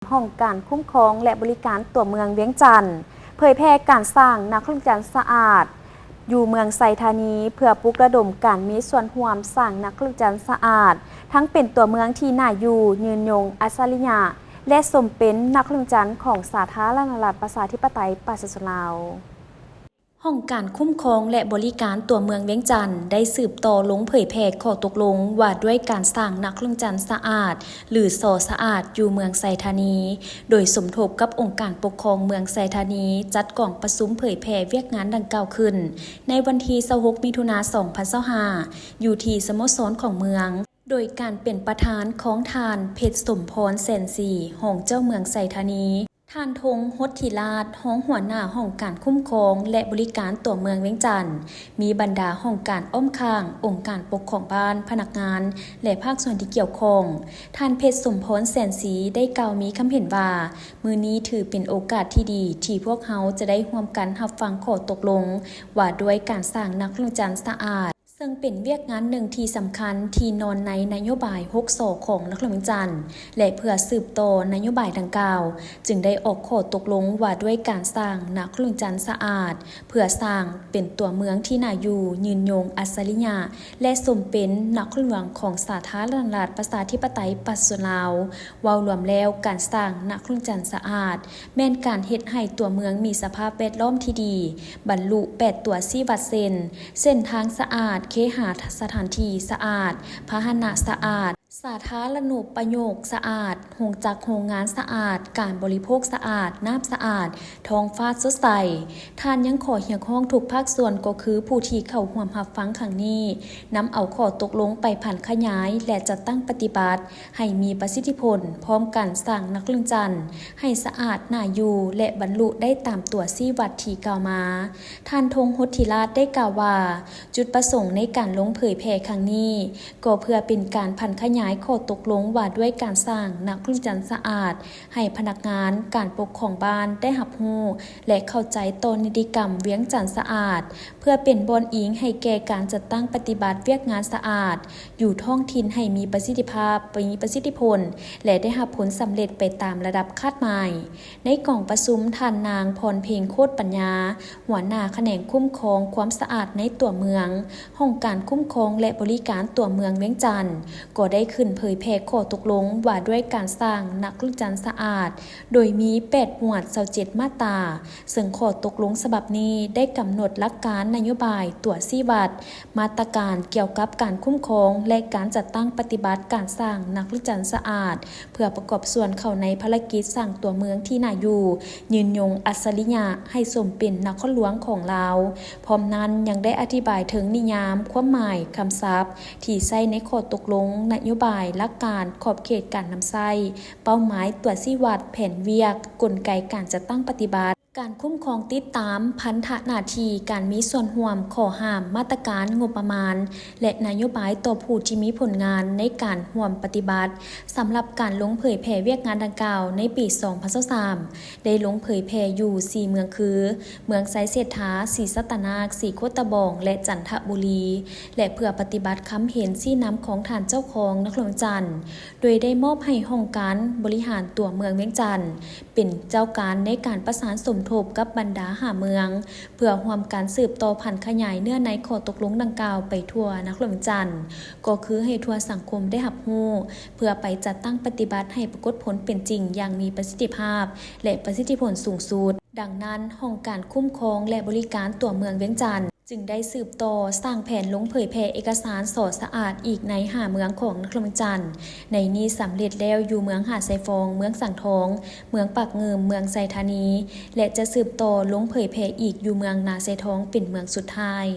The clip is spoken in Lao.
ຫ້ອງການຄຸ້ມຄອງ ແລະ ບໍລິການຕົວເມືອງວຽງຈັນ ເຜີຍແຜ່ການສ້າງນັກລົງຈັນສະອາດ ຢູ່ເມືອງໄຊທານີ ເພື່ອປຸກລະດົມການມີສ່ວນຮ່ວມສ້າງນັກລົງຈັນສະອາດ ທັງເປັນຕົວເມືອງທີ່ໜ້າຢູ່, ຍືນຍົງ, ອັດສະລິຍະ ແລະ ສົມເປັນນັກລົງຈັນຂອງສາທາລະນະລັດ ປະຊາທິປະໄຕ ປະຊາຊົນລາວ. ຫ້ອງການຄຸ້ມຄອງ ແລະ ບໍລິການຕົວເມືອງວຽງຈັນ ໄດ້ສືບຕໍ່ລົງເຜີຍແຜ່ຂໍ້ຕົກລົງວ່າດ້ວຍການສ້າງນັກລົງຈັນສະອາດ ຫຼື ຊໍສະອາດ ຢູ່ເມືອງໄຊທານີ ໂດຍສົມທົບກັບອົງການປົກຄອງເມືອງໄຊທານີ ຈັດກອງປະຊຸມເຜີຍແຜ່ວຽກງານດັ່ງກ່າວຂຶ້ນ ໃນວັນທີຊາວຫົກ ມິຖຸນາ ສອງພັນຊາວຫ້າ ຢູ່ທີ່ສະໂມສອນຂອງເມືອງ ໂດຍການເປັນປະທານຂອງທ່ານ ເພັດສົມພອນ ແສນສີ ຮອງເຈົ້າເມືອງໄຊທານີ. ທ່ານ ທົງ ຫົດທິລາດ ຮອງຫົວໜ້າຫ້ອງການຄຸ້ມຄອງ ແລະ ບໍລິການຕົວເມືອງວຽງຈັນ, ມີບັນດາຫ້ອງການອ້ອມຂ້າງ, ອົງການປົກຄອງບ້ານ, ພະນັກງານ ແລະ ພາກສ່ວນທີ່ກ່ຽວຂ້ອງ. ທ່ານ ເພັດສົມພອນ ແສນສີ ໄດ້ກ່າວມີຄຳເຫັນວ່າ, ມື້ນີ້ຖືເປັນໂອກາດທີ່ດີທີ່ພວກເຮົາຈະໄດ້ຮ່ວມກັນຮັບຟັງຂໍ້ຕົກລົງວ່າດ້ວຍການສ້າງນັກລົງຈັນສະອາດ, ເຊິ່ງເປັນວຽກງານໜຶ່ງທີ່ສຳຄັນທີ່ນອນໃນນະໂຍບາຍຫົກ ຊໍ ຂອງນະຄອນຫຼວງວຽງຈັນ ແລະ ເພື່ອສືບຕໍ່ນະໂຍບາຍດັ່ງກ່າວ, ຈຶ່ງໄດ້ອອກຂໍ້ຕົກລົງວ່າດ້ວຍການສ້າງນະຄອນຫຼວງວຽງຈັນສະອາດ, ເພື່ອສ້າງເປັນຕົວເມືອງທີ່ໜ້າຢູ່, ຍືນຍົງ, ອັດສະລິຍະ ແລະ ສົມເປັນນະຄອນຫຼວງຂອງສາທາລະນະລັດ ປະຊາທິປະໄຕ ປະຊາຊົນລາວ. ເວົ້າລວມແລ້ວ, ການສ້າງນະຄອນຫຼວງວຽງຈັນສະອາດ ແມ່ນການເຮັດໃຫ້ຕົວເມືອງມີສະພາບແວດລ້ອມທີ່ດີ, ບັນລຸແປດຕົວຊີ້ວັດເຊັ່ນ ເສັ້ນທາງສະອາດ, ເຄຫະສະຖານທີ່ສະອາດ, ພາຫະນະສະອາດ, ສາທາລະນູປະໂຫຍກສະອາດ, ໂຮງຈັກໂຮງງານສະອາດ, ການບໍລິໂພກສະອາດ, ນ້ຳສະອາດ, ທ້ອງຟ້າສົດໃສ. ທ່ານຍັງຂໍຮຽກຮ້ອງທຸກພາກສ່ວນ ກໍຄືຜູ້ທີ່ເຂົ້າຮ່ວມຮັບຟັງຄັ້ງນີ້ ນຳເອົາຂໍ້ຕົກລົງໄປຜັນຂະຫຍາຍ ແລະ ຈັດຕັ້ງປະຕິບັດ ໃຫ້ມີປະສິດທິຜົນ, ພ້ອມກັນສ້າງນະຄອນຫຼວງວຽງຈັນໃຫ້ສະອາດໜ້າຢູ່ ແລະ ບັນລຸໄດ້ຕາມຕົວຊີ້ວັດທີ່ກ່າວມາ. ທ່ານ ທົງ ຫົດທິລາດ ໄດ້ກ່າວວ່າ, ຈຸດປະສົງໃນການລົງເຜີຍແຜ່ຄັ້ງນີ້ ກໍເພື່ອເປັນການຜັນຂະຫຍາຍຂໍ້ຕົກລົງວ່າດ້ວຍການສ້າງນະຄອນຫຼວງວຽງຈັນສະອາດ ໃຫ້ພະນັກງານການປົກຄອງບ້ານໄດ້ຮັບຮູ້ ແລະ ເຂົ້າໃຈຕໍ່ນິຕິກຳວຽງຈັນສະອາດ, ເພື່ອເປັນບ່ອນອີງໃຫ້ແກ່ການຈັດຕັ້ງປະຕິບັດວຽກງານສະອາດ ຢູ່ທ້ອງຖິ່ນໃຫ້ມີປະສິດທິພາບ, ມີປະສິດທິຜົນ ແລະ ໄດ້ຮັບຜົນສຳເລັດໄປຕາມລະດັບຄາດໝາຍ. ໃນກອງປະຊຸມ, ທ່ານນາງ ພອນເພັງ ໂຄດປັນຍາ ຫົວໜ້າຂະແໜງຄຸ້ມຄອງຄວາມສະອາດໃນຕົວເມືອງ, ຫ້ອງການຄຸ້ມຄອງ ແລະ ບໍລິການຕົວເມືອງວຽງຈັນ ກໍໄດ້ຂຶ້ນເຜີຍແຜ່ຂໍ້ຕົກລົງວ່າດ້ວຍການສ້າງນະຄອນຫຼວງວຽງຈັນສະອາດ, ໂດຍມີແປດໝວດ ຊາວເຈັດມາດຕາ, ເຊິ່ງຂໍ້ຕົກລົງສະບັບນີ້ໄດ້ກຳນົດຫຼັກການ, ນະໂຍບາຍ, ຕົວຊີ້ວັດ, ມາດຕະການກ່ຽວກັບການຄຸ້ມຄອງ ແລະ ການຈັດຕັ້ງປະຕິບັດການສ້າງນະຄອນຫຼວງວຽງຈັນສະອາດ ເພື່ອປະກອບສ່ວນເຂົ້າໃນພາລະກິດສ້າງຕົວເມືອງທີ່ໜ້າຢູ່, ຍືນຍົງ, ອັດສະລິຍະ ໃຫ້ສົມເປັນນະຄອນຫຼວງຂອງລາວ. ພ້ອມນັ້ນຍັງໄດ້ອະທິບາຍເຖິງນິຍາມ, ຄວາມໝາຍ, ຄຳສັບທີ່ໃຊ້ໃນຂໍ້ຕົກລົງ, ນະໂຍບາຍ, ຫຼັກການ, ຂອບເຂດການນຳໃຊ້, ເປົ້າໝາຍ, ຕົວຊີ້ວັດ, ແຜນວຽກ, ກົນໄກການຈັດຕັ້ງປະຕິບັດ, ການຄຸ້ມຄອງຕິດຕາມ, ພັນທະໜ້າທີ່, ການມີສ່ວນຮ່ວມ, ຂໍ້ຫ້າມ, ມາດຕະການ, ງົບປະມານ ແລະ ນະໂຍບາຍຕໍ່ຜູ້ທີ່ມີຜົນງານໃນການຮ່ວມປະຕິບັດ. ສຳລັບການລົງເຜີຍແຜ່ວຽກງານດັ່ງກ່າວໃນປີສອງພັນຊາວສາມ ໄດ້ລົງເຜີຍແຜ່ຢູ່ສີ່ເມືອງຄື ເມືອງໄຊເສດຖາ, ສີສັດຕະນາກ, ສີໂຄດຕະບອງ ແລະ ຈັນທະບູລີ ແລະ ເພື່ອປະຕິບັດຄຳເຫັນຊີ້ນຳຂອງທ່ານເຈົ້າຄອງນະຄອນຫຼວງວຽງຈັນ, ໂດຍໄດ້ມອບໃຫ້ຫ້ອງການບໍລິຫານຕົວເມືອງວຽງຈັນ ເປັນເຈົ້າການໃນການປະສານສົມທົບກັບບັນດາຫ້າເມືອງ ເພື່ອຮ່ວມກັນສືບຕໍ່ຜັນຂະຫຍາຍເນື້ອໃນຂໍ້ຕົກລົງດັ່ງກ່າວໄປທົ່ວນະຄອນຫຼວງວຽງຈັນ, ກໍຄືໃຫ້ທົ່ວສັງຄົມໄດ້ຮັບຮູ້ ເພື່ອໄປຈັດຕັ້ງປະຕິບັດໃຫ້ປາກົດຜົນເປັນຈິງຢ່າງມີປະສິດທິພາບ ແລະ ປະສິດທິຜົນສູງສຸດ. ດັ່ງນັ້ນ, ຫ້ອງການຄຸ້ມຄອງ ແລະ ບໍລິການຕົວເມືອງວຽງຈັນ ຈຶ່ງໄດ້ສືບຕໍ່ສ້າງແຜນລົງເຜີຍແຜ່ເອກະສານ ຊໍສະອາດ ອີກໃນຫ້າເມືອງຂອງນະຄອນຫຼວງວຽງຈັນ. ໃນນີ້ສຳເລັດແລ້ວຢູ່ເມືອງຫາດຊາຍຟອງ, ເມືອງສັງທອງ, ເມືອງປາກງື່ມ, ເມືອງໄຊທານີ ແລະ ຈະສືບຕໍ່ລົງເຜີຍແຜ່ອີກຢູ່ເມືອງນາຊາຍທອງເປັນເມືອງສຸດທ້າຍ.